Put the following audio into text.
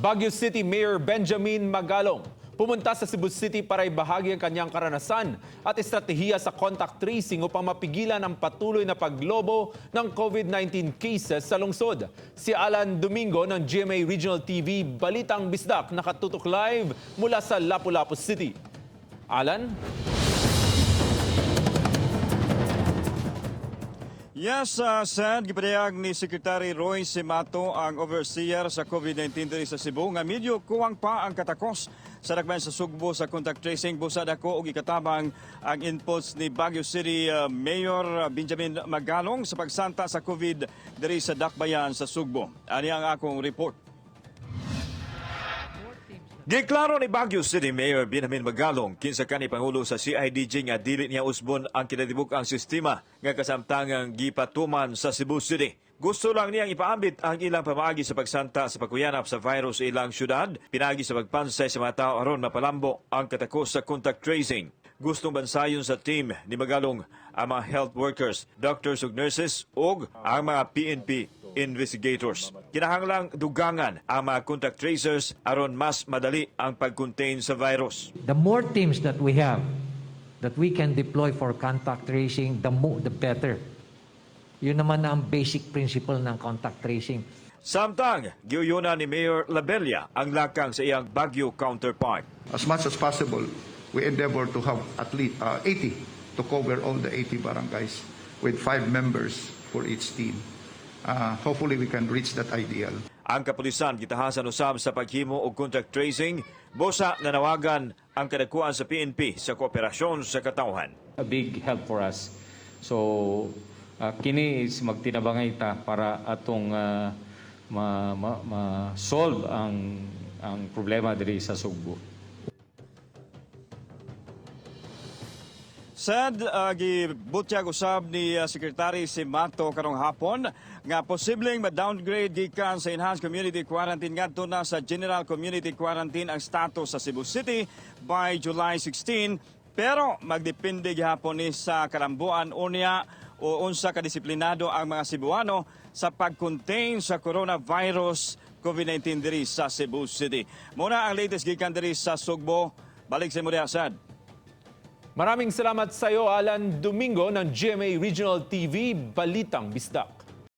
Baguio City Mayor Benjamin Magalong pumunta sa Cebu City para ibahagi ang kanyang karanasan at estratehiya sa contact tracing upang mapigilan ang patuloy na paglobo ng COVID-19 cases sa lungsod. Si Alan Domingo ng GMA Regional TV Balitang Bisdak, nakatutok live mula sa Lapu-Lapu City. Alan? Yes, Sad, gipadayag ni Secretary Roy Simato, ang overseer sa COVID-19 diri sa Cebu, nga medyo kuwang pa ang katakos sa dakbayan sa Sugbo sa contact tracing, busa dako og ikatabang ang inputs ni Baguio City Mayor Benjamin Magalong sa pagsanta sa COVID diri sa dakbayan sa Sugbo. Ani ang akong report. Giklaro ni Baguio City Mayor Benjamin Magalong kinsa kani pangulo sa CIDG nga dili niya usbon ang kinatibuk ang sistema nga kasamtangang gipatuman sa Cebu City. Gusto lang niyang ipaambit ang ilang pamaagi sa pagsanta sa pagkuyanap sa virus sa ilang syudad, pinagi sa pagpansay sa mga tao aron mapalambo ang katakos sa contact tracing. Gustong bansayon sa team ni Magalong ang mga health workers, doctors ug nurses ug ang mga PNP investigators. Kinahanglang dugangan ang mga contact tracers aron mas madali ang pag-contain sa virus. The more teams that we have that we can deploy for contact tracing, the more, the better. Yun naman ang basic principle ng contact tracing. Samtang, giuyunan ni Mayor Labella ang lakang sa iyang Baguio counterpart. As much as possible, we endeavor to have at least 80 to cover all the 80 barangays with five members for each team. Hopefully, we can reach that ideal. Ang kapulisan gitahasan usab sa paghimo og contact tracing, busa nanawagan ang kadakuan sa PNP sa kooperasyon sa katawhan. A big help for us. So kini is magtinabangay ta para atong ma, ma, ma-solve ang problema diri sa Sugbo. Sad, gibutyag usab ni Secretary Simato karong hapon nga posibleng ma-downgrade gikan sa enhanced community quarantine ngadto na sa general community quarantine ang status sa Cebu City by July 16, pero magdepende gihapon ni sa kalambuan unya o unsa kadisiplinado ang mga Cebuano sa pag-contain sa coronavirus COVID-19 diri sa Cebu City. Muna ang latest gikan diri sa Sugbo. Balik sa imo diha, Sad. Maraming salamat sa iyo, Alan Domingo ng GMA Regional TV Balitang Bisdak.